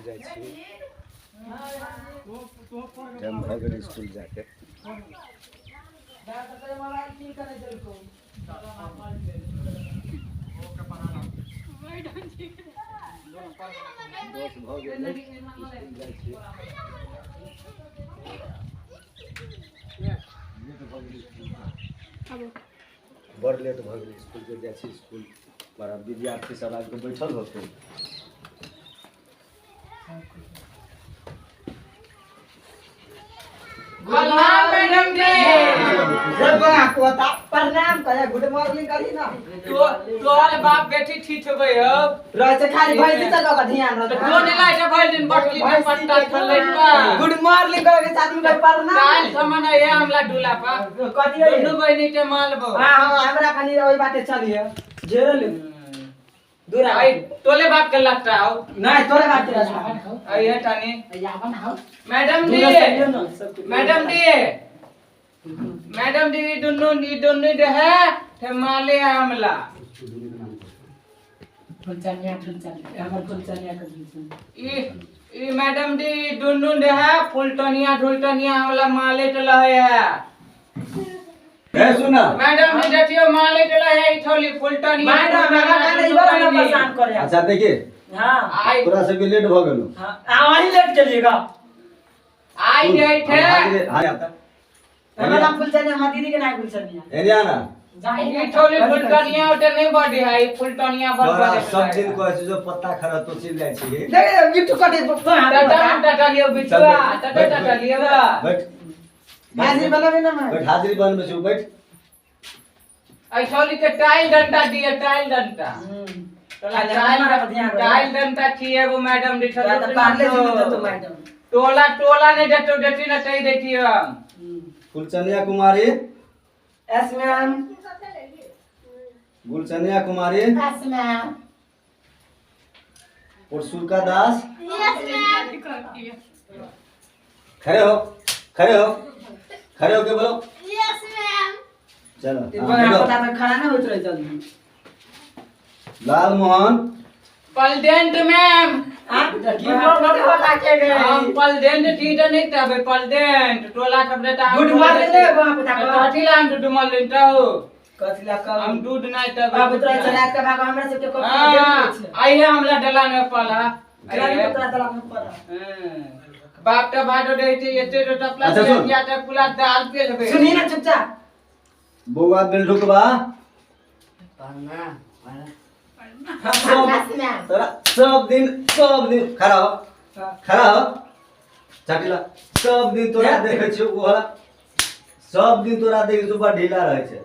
जाइ छी। टाइम भऽ गेलै स्कूल जाके। दस भऽ गेलै, स्कूल जाइ छी। लेट भऽ गेलै स्कूल, बड़ लेट भऽ गेलै स्कूल के। जाइ छी स्कूल पर, आब विद्यार्थी सब आबि कऽ बैठल होतै। प्रणाम मैडम जी। प्रणाम करे, गुड मॉर्निंग करी ना। तो तोहर बाप बेटी ठीक होबै हो। रह छै खाली भैंसी चलबा का ध्यान रह। तो नहीं लाइट भइल दिन बटकी के पट्टा थलै बा। गुड मॉर्निंग करे के साथ में प्रणाम। काल थमन है हमला डुला पा। कथी है? दुनू बहिनी के मालबो। हां हां, हमरा कनी ओइ बाटे चलिए जेरल दूर आ। आई तोले बाप के लगता हो। नहीं तोरे बाटे रह। आई है टानी मैडम जी। मैडम जी, मैडम जी, दुनू नी दुनू दे है ते माले है हमला। फुलचनिया फुलचनिया हमर फुलचनिया के ई ई मैडम जी दुनू दे है फुलटनिया ढुलटनिया हमला माले तो लहे है। ए सुना मैडम जी देखियो माले तो लहे है इठौली फुलटनिया। मैडम हमरा काने ई बार ना परेशान करे। अच्छा देखिए, हां आई तोरा सबके लेट भऽ गेलो। हां, वही लेट चलिएगा। आई गई थे। हाजिर आता। हमरा फुलचनिया हमर दीदी के ना फुलचनिया। एने आना। इठौली फुलटनिया ओटे नहीं बड़ी है, ई फुलटनिया बड़ तोरा बड़ी। सब दिन कहै छै जो पत्ता खड़ा तो चलि जाइ छी। देख मिट्टू कटे। टाटा टाटा लियो बिचुआ, टाटा टाटा लियो बा। बैठ। हाजिर बनाबे ना मैं। बैठ, हाजिरी बनबै छी, बैठ। ऐठौली के टाइल डंटा दिए, टाइल डंटा। तोला टाइल टाइल डंटा थी एगो मैडम दिठल। तो पार्ले जी में तो मैडम टोला टोला नहीं देतो देती ना सही देती हम। Phulchaniya Kumari. Yes ma'am. Gulchaniya Kumari. Yes ma'am. Parsurka Das. Yes ma'am. खड़े हो, खड़े हो, खड़े होके बोलो। Yes ma'am. चलो हाँ, बोलो। पता तो खड़ा ना होत रहे जल्दी। लाल मोहन। पलडेंट मैम। हां की बोल होता के गए। हम पलडेंट ठीक नहीं तबे पलडेंट टोला खबरे ता। गुड मॉर्निंग ले वहां पता कथी ला हम दूध मल लेता हो। कथी ला कम हम दूध नहीं तबे। बाबू तोरा चला के भाग हमरा सबके कॉपी। आई है हमला डला में पाला। तोरा तोरा डला में पाला। बाप त भाडो दे छै एते तो टपला या त पुला दाल पे लेबे। सुनी ना चुपचाप। बौआ बिलढुकबा। प्रणाम। तोरा सब दिन सब दिन खड़ा हो, खड़ा हो चटिला। सब दिन तोरा देखै छियौ ओहला, सब दिन तोरा देखै छियौ बड़ ढीला रहै छै।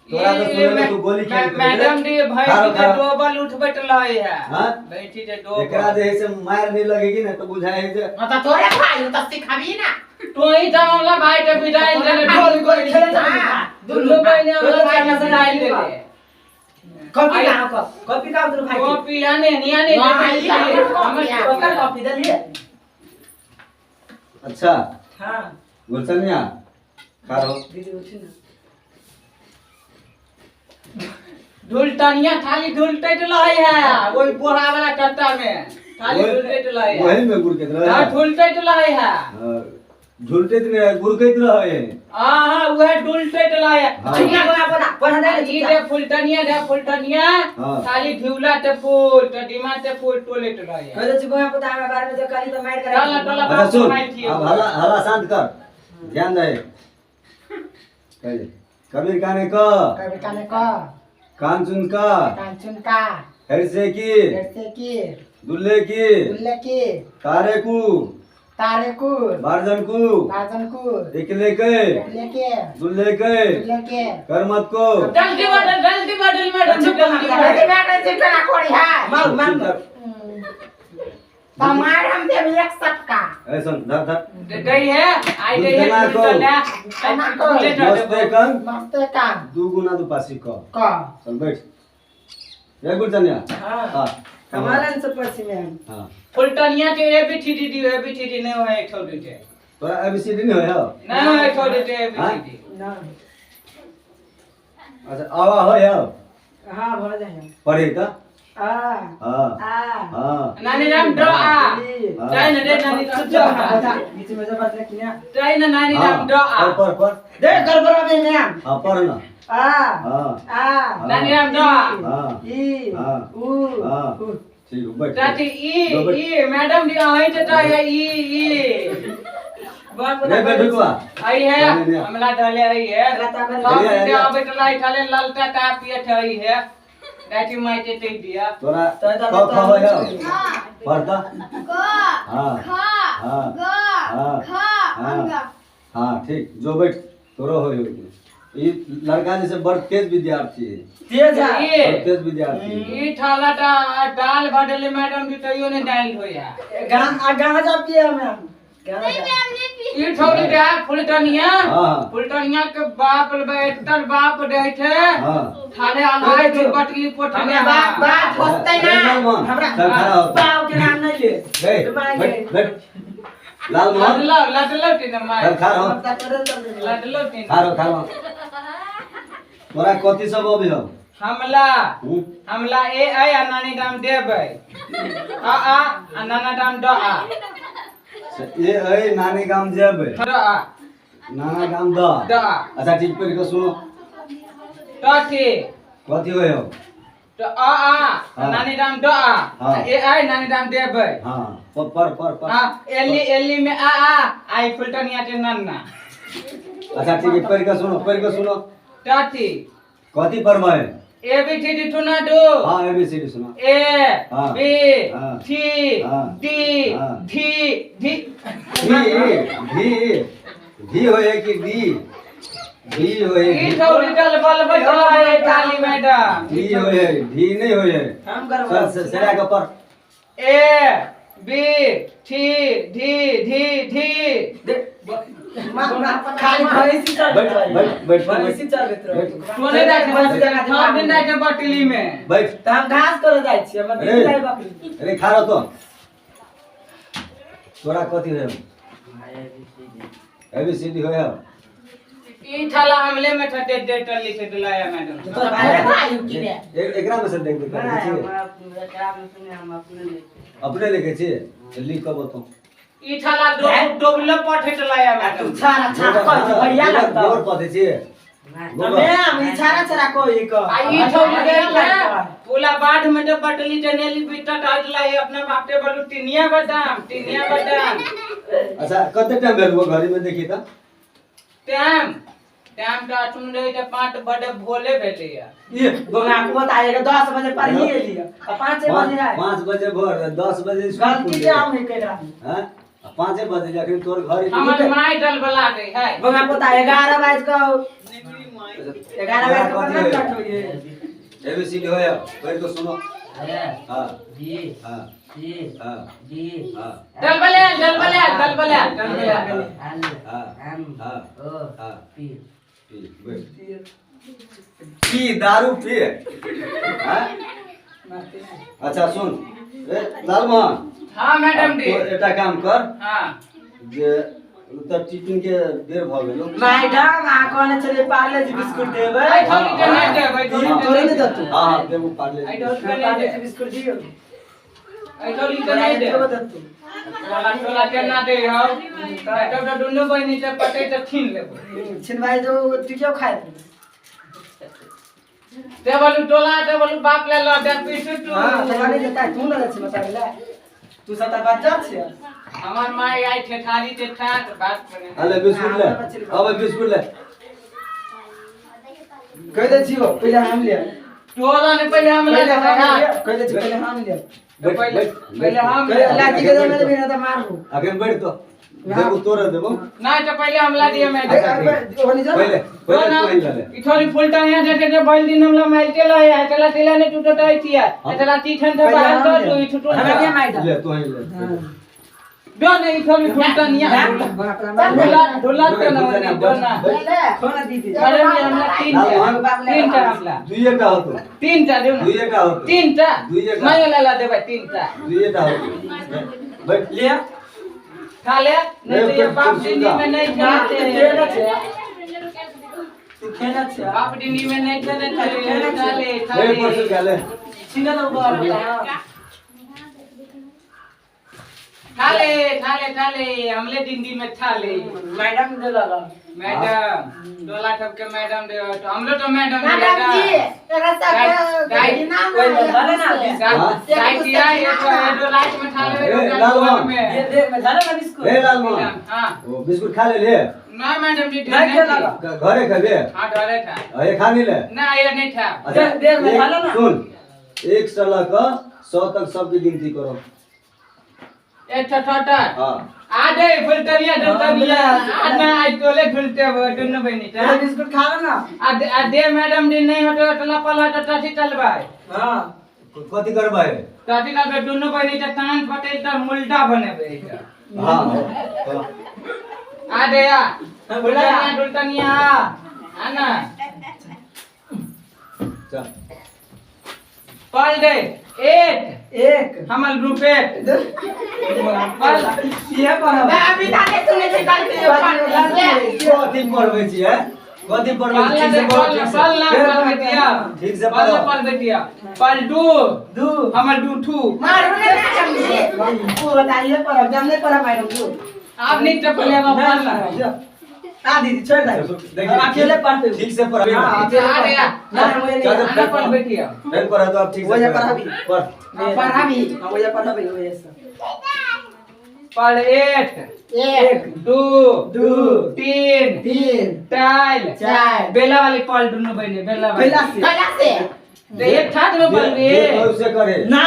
तोरा तो सुनै में तू गोली खेल। मैडम जी भैंसी के डोबल उठबैत रहै है। हां बैठी जे डोबल एकरा जे है से मार नहीं लगेगी ना तो बुझाय है जे। हां त तोरे भाई त सिखाबी ना। तो ही जाऊंला भाई के विदाई देले। गोली गोली खेले दुनू बहिनी हमरा भाई के विदाई देले। कॉपी कहाँ कॉपी कहाँ तोर भाई कॉपी आने नहीं आने हमर कॉपी देलिए। अच्छा हां गुलशनिया खा रहो। दीदी उठी ना। ढुलटनिया थाली ढुलटैत रहै है ओइ बोरा वाला टट्टा में थाली ढुलटैत रहै है। वही में गुड़कैत रहै। हां ढुलटैत रहै है। झुलटैत नहीं रहै, गुड़कैत रहै है। हां हां उहे ढुलटैत रहै है। चुपना बना बना पढ़ा दे। ई जे फुलटनिया दे फुलटनिया थाली ढिउला ते फूल ते डिमा ते फूल टोलेट रहै है। कहै छी गोया पुता हमरा बारे में जे कहली त मार कर। टोला टोला अच्छा सुन, अब हला हला शांत कर, ध्यान दे। कह कबीर काने क, कबीर काने क, कांचुन का, कांचुन का, हरसे की, हरसे की, दुल्ले की, दुल्ले की, तारे कु, तारे कु, बारजन कु, बारजन कु, एकले के, एकले के, दुल्ले के, दुल्ले के, करमत को। जल्दी बदल जल्दी बदल मैडम जल्दी बदल मैडम जी करा कोड़ी है। मार मार तमार हम देव एक सटका। ए सुन धर धर गई है आई गई है फुलटनिया। मस्ते कन, मस्ते कन, दू गुना दू पासी क क। चल बैठ रे गुलचनिया। हां हां हमारा से पछी में। हां फुलटनिया के A B C D D A B C D नहीं होय छोड़ दे। तोरा ए बी सी डी नहीं होय हो? नहीं होय छोड़ दे ए बी सी डी ना। अच्छा आवा होय हो? हां भ जाय। पढ़ी त आ हां आ हां नानी राम ड आ हाँ। टाइ न रे नानी राम ड आ। बीच में जब बात किया टाइ न नानी राम ड आ। पढ़ पढ़ पढ़। दे गड़बड़ा में मैम। हाँ पढ़ ना। आ हाँ आ नानी राम ड आ। हाँ ई हाँ उ हाँ ठीक है, बैठ। टाटी ई ई मैडम जी अहीं त है ई ई बाप रे बैठ रुकवा। आई है हमला ढले आई है। अरे, अरे। अब इटला इटले ललटा का पियत आई है। डाटी माइटे ते दिया। तोरा तो इधर क ख होय हो? हाँ पढ़ता। क हाँ ख हाँ ग हाँ घ हाँ अंग। हाँ ठीक, जो बैठ तोरो होय हो। ई लड़का जैसे बड़ तेज विद्यार्थी है। तेज है। ई बड़ तेज विद्यार्थी है। ई ठाला टा दाल भडले मैडम जी तैयो ने डाल होया। गांजा पिए मैम। नहीं मैम नहीं पी। ई ठोरी दे फुलटनिया। हाँ फुलटनिया के बाप बैठल बाप रहे थे। हाँ थाने अनाज के बटली पोठने हमरा बाप बाप होतै ना। हमरा चल खड़ा हो। बाप के नाम नहीं ले। बैठ बैठ बैठ। लाल मोहन लडलो लडलो टीन my. चल खड़ा हो। लडलो टीन। खड़ा हो, खड़ा हो। तोरा कथी सब अबे हो? हमला हूँ हमला ए ऐ आ नानी दाम देबै आ आ आ नाना दाम ड आ। ए ऐ नानी गाम जेबै ड आ नाना गाम द। ड आ। अच्छा ठीक, पढ़ के सुनो। टठी कथी होय हो? तो आ आ हाँ। नानी दाम ड आ। हाँ। ए ऐ नानी दाम देबै। हाँ पढ़ पढ़ पढ़। हाँ एली एली में आ आ आई फुलटनिया के नन्ना। अच्छा ठीक है, पढ़ के सुनो, पढ़ के सुनो। टठी कथी पढ़बै? ए बी सी डी सुना दो। हाँ ए बी सी डी सुना। ए हाँ। बी हाँ। सी हाँ। डी हाँ। D D D D D होय कि डी? डी होय। ई ठौरी डल बल बचल है ताली मैडम। डी होय, डी नहीं होय। हम गड़बड़ा। चल सरा के पढ़। A B C D D D. खाली भैंसी चल बैठ बैठ बैठ भैंसी चलैत रहे। तोने जाके सब दिन जाके बटली में बैठ। त हम घास करे जाइ छी, हमर अरे। दिन जाइ बकरी। अरे खा रहो तो। तोरा कथी होय? ए बी सी डी होय। ई ठाला हमले में ठटे दे टली से दिलाया मैडम। तोर भाई अरे भाई की रे। एकरा में से देख देख अपने लिखे छी, लिख के बताओ। ई ठाला डोबले पठे दिलाया मैडम। छारा छारा कह भैया लगता। गोबर पथे छी। मैम ई छारा छारा कह एक। आ ई ठौरी दे पूला बाढ़ में तो बटली जनेली बीटा डाल अपना बापटे बलू टिनिया बादाम टिनिया बादाम। अच्छा कते टाइम भेल घड़ी में देखी त? टाइम टाइम त अठुन रहे त 5 बजे भोले भेलैया। ये गोंगा को बताएगा 10 बजे पर ही एलिया आ 5 बजे आए। 5 बजे भोर 10 बजे स्कूल गलती से हम है केरा। हां 5 बजे जखन तोर घर हमर my डल बला दे है। गोंगा को बताए 11 बजे का 11 बजे का पन्ना कट होइए। ए बी सी डी होया पढ़ के सुनो। हां बी हां सी हां डी हां डल बला डल बला डल बला डल बला। एल हां एम हां ओ हां पी पी बैठ पी दारू पी। हां अच्छा सुन ए लालमोहन। हां मैडम जी। तो एकटा काम कर। हां जे त टिफिन के बेर भ गेलो। मैडम आ कहने चले पार्ले जी बिस्कुट देबै। आई ठौरी के नहीं देबै। तोरे नहीं दतू। हां हां देबो पार्ले। आई ठौरी के नहीं पार्ले दे। जी बिस्कुट दियो। आई ठौरी के नहीं दे। दतू। टोला टोला के ना दे हो। तब तो दुनू बहिनी से पटे त छीन लेबो। छिनवाई जो टिकियो खाए। टेबल टोला टेबल बाप ले ल दे पीसू तू। हां तोरा नहीं देता तू न छी मसाला तू सब त बच्चा छी। हमर my I ठेठारी ठेठार बात बने। अले बिस्कुट ले, अब बिस्कुट ले। कह दे छियो पहले हम ले। टोला ने पहले हम ले। कह दे पहले हम ले। पहले पहले हम ले। लाठी के दे बिना त मारबो। अखन बैठ तो देबो तोरा देबो। नहीं तो पहले हमला दिए मैं। ओनी जा पहले पहले तू ही ले। ई थोड़ी फुलटा यहाँ जे जे बैल दिन हमला माइलते लय आ चला तेला ने टूटत आई थिया चला तीठन थे बाहर तो तू ई छुटो हमरा के माइदा ले तू ही ले। दो ने ई थोड़ी फुलटा निया ढोला ढोला के ना ने दो ना सोना दीदी अरे हमला तीन टा हमला दुइटा होतो तीन टा देऊ ना दुइटा होतो तीन टा दुइटा मैं ला देबै तीन टा दुइटा होतो बैठ ले खा ले नहीं तो ये बाप दिनी में नहीं खेलते तू खेला छ बाप दिनी में नहीं खेलते खा ले खा ले ले परसों खा ले छिना तो बाप। थाले थाले थाले हमले दिंडी में थाले मैडम दे लगा मैडम टोला सब के मैडम दे तो हमलो तो मैडम दे मैडम जी तोरा सब इनाम कोई मत ना साइड दिया ये तो लाइट में थाले में ये देख मैं झाला ना बिस्कुट ए लालमोहन हां ओ बिस्कुट खा ले ले ना मैडम जी नहीं खा घरे खबे हां घरे खा ये खा नहीं ले ना ये नहीं खा अच्छा देख मैं खा लो ना सुन 1 से लकर 100 तक सबकी गिनती करो। एक छोटा हां आ दे फुलटरिया डलटरिया आ ना आज तोले फुलते हो दुनु बहिनी ता बिस्कुट खा लो ना। आ दे मैडम जी नहीं हटो टला पला त टाटी चलबाय। हां कथि करबै टाटी चलबै दुनु बहिनी त तान फटे त मुल्टा बनेबै। हां आ दे आ फुलटरिया डलटरिया आ ना चल पल दे 8 1 हमल रुपए पल ये पढ़ो मैं अभी ताने सुने छै कल से कथि पढ़बै छी है कथि पढ़बै छी ठीक से पढ़ो पल ना पल बेटिया ठीक से पल पढ़ो पल बेटिया पल 2 2 हमल 2 2 मारू ने मैडम जी वो बताइए पढ़ो जब नहीं पढ़ा मैडम को आप नहीं चपले बाबा पल ना आ दीदी छोड़ दे देखिए अकेले पढ़ते ठीक से पढ़ो। आ गया ना ना पल बेटिया फिर पढ़ा तो आप ठीक से वही पढ़ा भी पढ़ पढ़ा भी हां वही पढ़ा भी वही से पल 8 1 2 2 3 3 4 4 बेला वाली पल दुनु बहिनी बेला वाली बेला से कला से दे एक ठाट में पल जे रे कहू से करे ना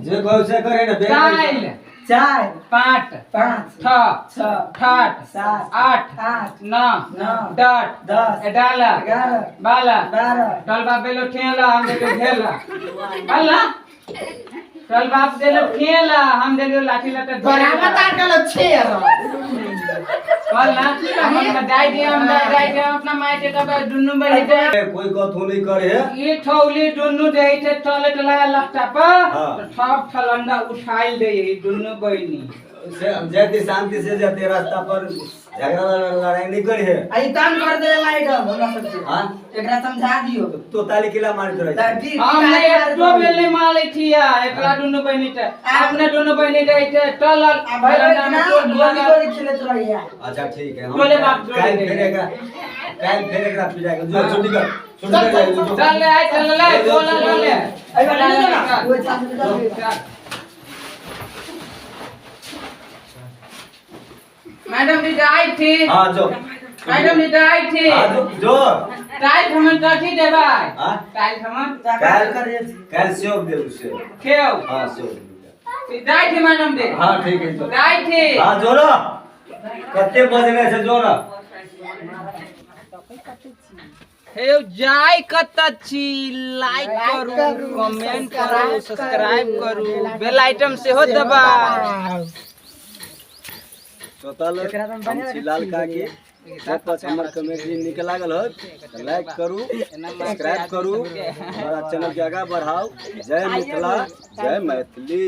जे कहू से करे ना 4 4 5 5 6 6 8 7 8 8 9 9 10 10 11 11 12 12 टल बाप बेलो ठेला हम देलो घेला पल्ला टल बाप देलो ठेला हम देलो लाठी लाटे बराबर तार कलो 6 पल्ला हम दाई दे हम दाई दे अपना माय के तब दुनु बहिनी दे कोई कथू नहीं करे ये ठौली दुनु दे छै टले टला लखटा पर ठप ठलंडा उठाइल दे ई दुनु बहिनी से जाते शांति से जाते रास्ता पर झगड़ा लड़ाई नहीं करे आई काम कर दे मैडम हमरा सब के हां एकरा समझा दियो तो ताली किला मारत रहे हम नहीं एकटो बेल नहीं मारै छिया एकरा दुनु बहिनी ते अपने दुनु बहिनी दे छै टलल भाई ना गोली गोली खेलत रहिया। अच्छा ठीक है हम बोले बाप काल फिर एकरा काल फिर एकरा पिजा के जो छुट्टी कर छुट्टी कर चल ले आई चल ले बोला ले ले आई बना ना वो चाचा मैडम जी आई थी। हां जो मैडम जी आई थी। हां जो जो टाइल हमन कथी देबै हां टाइल हमन काल काल सेव देब से खेव हां सेव जाई थी मैडम जी। हां ठीक है जो जाई थी। हां जोरो कते बजने से जोरो हे जाय कत छी लाइक करू कमेंट करू सब्सक्राइब करू बेल आइटम सेहो दबाउ। चल हम छी लाल काकी जब हमर कॉमेडी निक लागल हो लाइक करू सब्सक्राइब करू हमारा चैनल के आगा बढ़ाओ। जय मिथिला जय मैथिली।